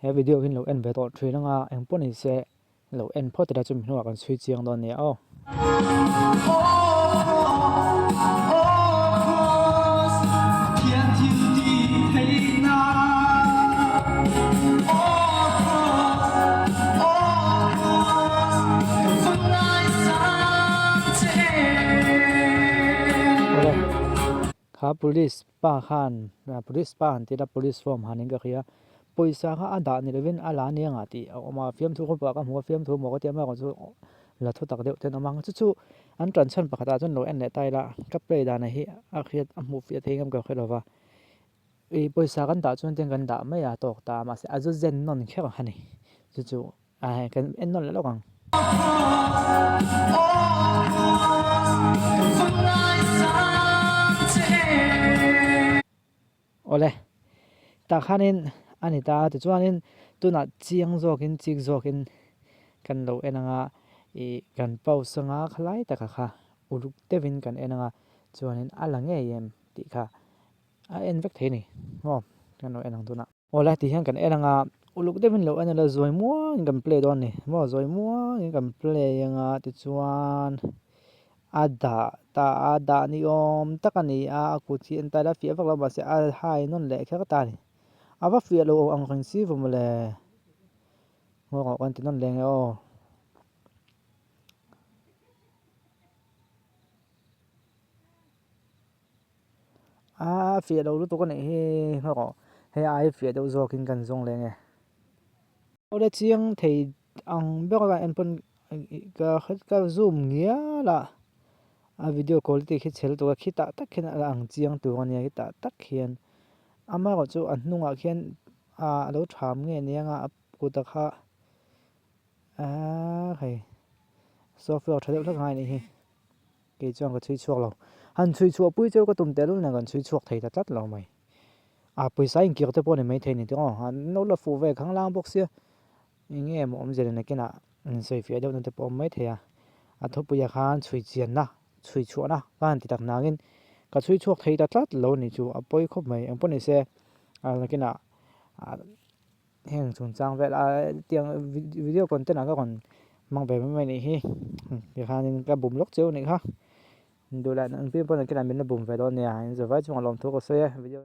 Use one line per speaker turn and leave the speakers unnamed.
He video hi lo en ve tawh thin anga engpawh ni se lo en phawt ila chumi hnuah kan chhui chiang dawn nia aw. Kha police pa khan police pa han tila police form han in ka hria pawisa kha a dah ni lovin a la ania ngah tih a awm a fiamthu khawpah ka hmu a fiamthu maw ka ti a amaherawh chu la thu tak deuh ten a awm ang chu chu an tan chhan pakhatah chuan lo en leh ta ila ka play dan hi a hriat a hmuh fiah thei ngam ka hre lova ih pawisa kan dah chuan tiang kan dah mai a tawk ta mahse a zu zen nawn kher a ni chu chu A kan en nawn leh lawk ang. Awle, tah khanin a ni ta. Tichuanin tunah chiang zawkin chik zawkin kan lo en ang a, ih kan pause anga khalai taka kha uluk deuhin kan en ang a, chuanin a la ngei em tih kha a en vek thei a ni. Aw, kan lo en ang tunah. Awle tih hian kan en anga uluk deuhin lo en ila zawi muangin kan play dawn a ni maw zawi muangin kan play anga tichuan a dah ta a dah ni awm tak a ni a a kut hi en ta ila a fiah vak lo mahse a hai nawn leh kher ta a ni a va fiah lo ang reng si vo mawle ngaw rawh kan ti nawn leh nge aw. A fiah lo lutuk a nih hi hmawk hei ai fiah deuh zawkin kan zawng leh nge. Awle chiang thei ang ber a en pawn ka ka zoom ngial a a video quality khi chhe lutuk a khitah tak khian a ang chiang tur a nia khitah tak khian amaherawhchu a hnungah khian ah a lo tham nge nia a kut a kha ah hei software tha deuh hlek a ngai a nih hi. Kei chuan ka chhui chhuak lo. Han chhui chhuah pui chu ka tum tehlul nen kan chhui chhuak thei ta tlat lo mai. A pawisa inkir te pawh ni maithei ni tawh aw. An lo la fuh ve khang lang bawk sia. Eng nge maw awmzia leh nakinah insawi fiah deuh na te pawh awm maithei a. A thupuia khan chhui chianna, chhui chhuahna ka han ti tak nangin ka chhui chhuak thei ta tlat lo ni chu a pawi khawp mai. Engpawh ni se nakinah Heng chungchang vel a tiang video content ah ka rawn hmang ve mai mai anih hi tikhanin ka bum lawk cheu anih kha duh leh an pin pawh nakinah min la bum ve dawn nia in zavai chungah lawmthu ka sawi e video.